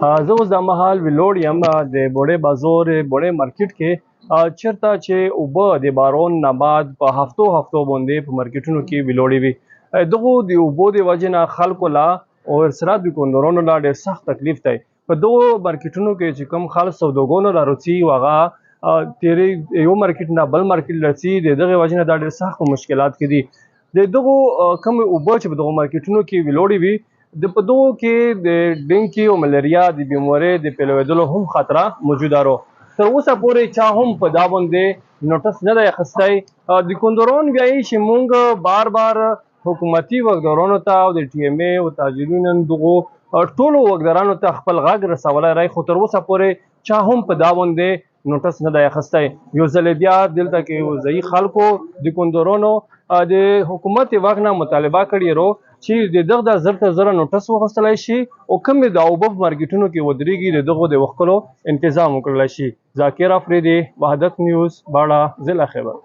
زه اوس دا مهال ویلوړ یم د بوړې بازار بوړې مارکیټ کې، چېرته چې اوبه د بارون نه بعد په هفتو هفتو باندې په مارکیټونو کې ویلوړې وي. دغو د اوبو د وجې نه خلکو لا او سره دکاندارانو لا ډېر سخت تکلیف دی. په دغو مارکیټونو کې چې کوم خلک سوداګانو لا رسي، هغه تیرې یو مارکیټ نه بل مارکیټ لرسي، د دغې وجې نه دا ډېر سخت مشکلات کې دي. د دغو کوم اوبه چې په دغو مارکیټونو کې ویلوړې وي، د په دغو کې د ډینګي او ملیریا د بیمارۍ د پیلوېدلو هم خطره موجوده رو. تر اوسه پورې چا هم په دا باندې نوټس نه دی اخیستی. دکانداران وایي چې مونږ بار بار حکومتي واکدارانو ته او د ټي ایم ای او تاجرینو دغو ټولو واکدارانو ته خپل غږ رسولی دی، خو تر اوسه پورې چا هم په دا باندې نوټس نه دی اخیستی. یو ځل بیا دلته کې ځایي خلکو دکاندارانو د حکومت واک نه مطالبه کړې رو چې د دغه د زر تر زره نوټس واخیستلی شي او کومې د اوبه په مارکیټونو کې ودرېږي، د دغو د وښکلو انتظام وکړلی شي. ذاکر افریدي، وحدت نیوز، باړه، ضلع خیبر.